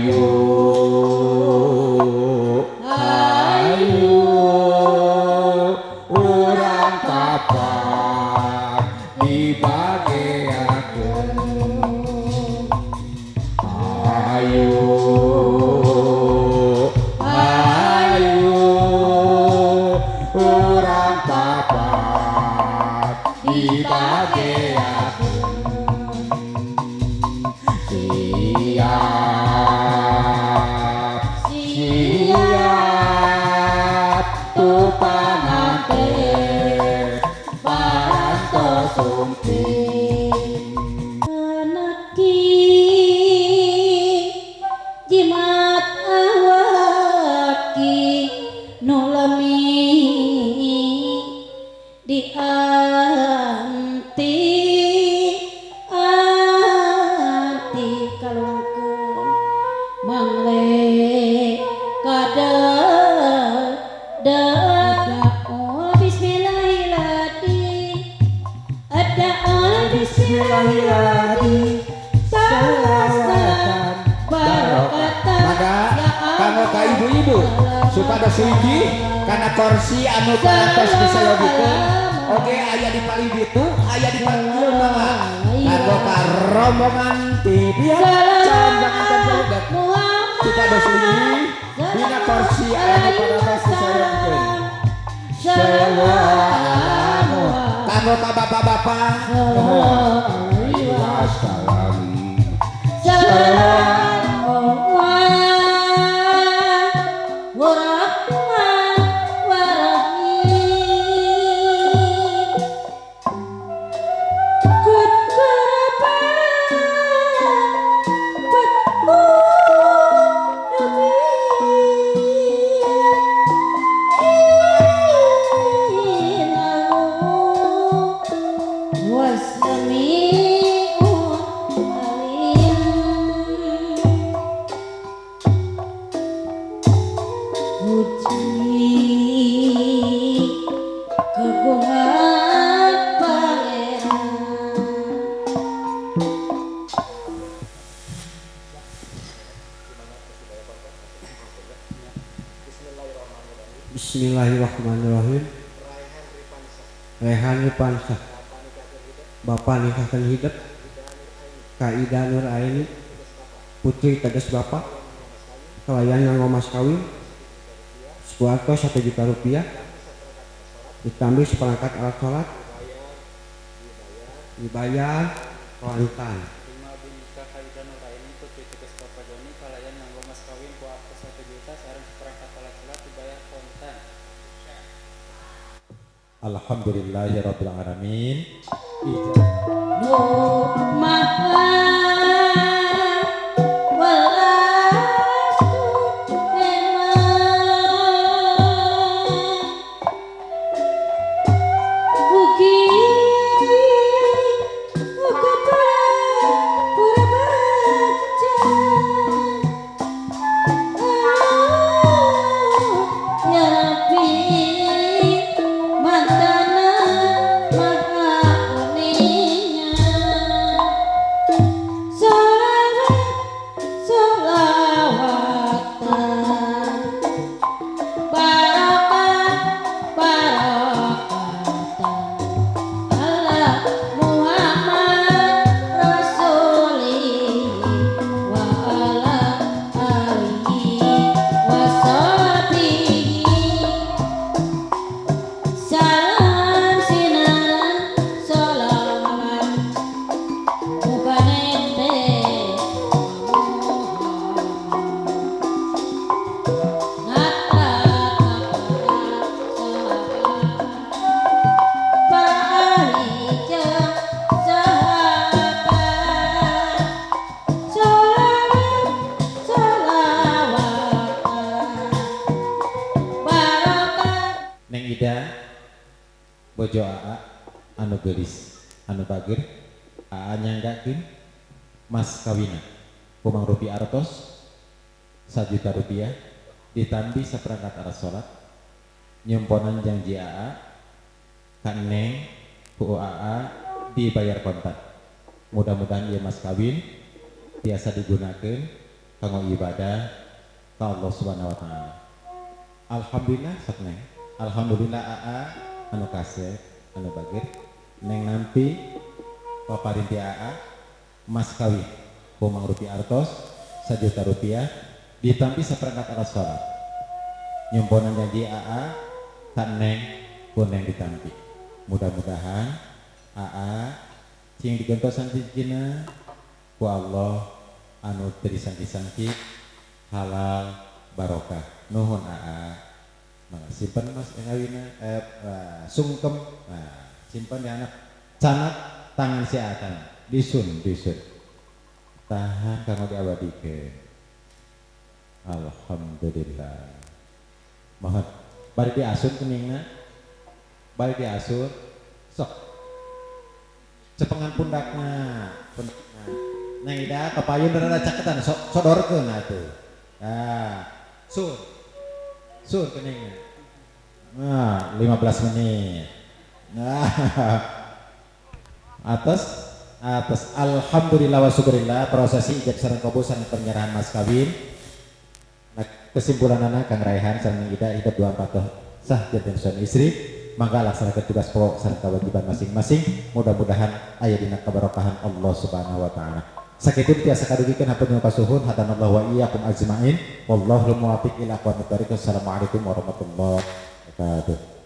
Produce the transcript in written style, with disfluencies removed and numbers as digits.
Hayu hayu urang tapak dibageakeun. Hayu hayu urang tapak dibageakeun. Siap siap tupangan teh parantos sumping. Anaki jimat awaki nu lemi di anti anti kalungkeun mangle kada da oh bismillahirrahmanirrahim ada oh bismillahirrahmanirrahim salawatan barokatan. Mangga kanggo ka ibu-ibu supados hiji kana kursi anu parantos disayogikeun. Oke, aya di palih ditu, aya di palih dieu, mangga kanggo ka rombongan ti pihak calon panganten barudak supados hiji dina kursi anu parantos disayogikeun. Salamu kanggo ka bapak-bapak, nuhun. Wassalam. Salam warahman warahim Kut karapan petmu nabi Innahu wasami'un alim. Puji keagungan Pangeran. Bismillahirrahmanirrahim. Rehan Ripansah, Bapak nikahkan hidup ka Ida Nur Aini putri tegas Bapak kelayan nganggo mas kawin sebuah Rp1 juta ditambah seperangkat alat sholat dibayar kontan. Terima abdi nikah ka Ida Nuraini putri tegas Bapak Doni kalayan nganggo mas kawin ku artos 1 juta sareng seperangkat alat sholat dibayar kontan. Alhamdulillahirabbil alamin. Nu maha walastu eman Ugi uga pura baca. Oh, ya Rabbi mantana maha uninga. Sholawat sholawatan barokat barokatan ala Muhammad Rasulih wa ala alihi wa sahbihi. Salam sinan sholawat bukan ente Muhammad Nata para ahli jeung sahabat. Sholawat sholawatan barokat. Neng Ida, bojo Aa anu geulis anu bageur, Aa nyanggakeun mas kawina kumang rupi artos Rp1 juta ditambi seperangkat alat sholat nyemponan janji Aa ka Neng ku Aa dibayar kontan. Mudah-mudahan ieu mas kawin biasa digunakan kanggo ibadah ka Allah Subhanahu wa taala. Alhamdulillah sok Neng. Alhamdulillah aa anu kasep anu bagir Neng nampi paparinti aa mas kawin bomang rupiah artos 1 juta rupiah ditampi seperangkat alat sholat. Nyumponan janji aa tak Neng ku Neng ditampi. Mudah-mudahan aa cing digentosan cijina ku Allah anu teu disangki-sangki halal barokah. Nuhun aa. Mangga simpen mas engawina sungkem. Nah, simpen di anak canak tangan si aa tangan disun disun tahan kanggo diabadikeun. Alhamdulillah. Mohon bari diasun keningna, bari diasun sok cepengan pundakna, pundakna. Neng Ida kapayun rada caketan sok sodorkeun atuh. Nah, sun. Sun keningna. Nah, 15 menit. Nah, atas atas alhamdulillah wa syukurillah prosesi ijab sareng kabul sareng penyerahan mas kawin. Nah, kesimpulanana Kang Raihan sareng Ida hidup 24 sah janten suami istri, mangga laksanakeun tugas pokok sareng kewajiban masing-masing. Mudah-mudahan aya dina keberkahan Allah Subhanahu wa taala. Sakitu tiasa kadugikeun hapunten kasuhun hadanallahu wa iyyakum ajmain. Wallahul muwaffiq ila aqwamit thoriq. Assalamualaikum warahmatullahi wabarakatuh.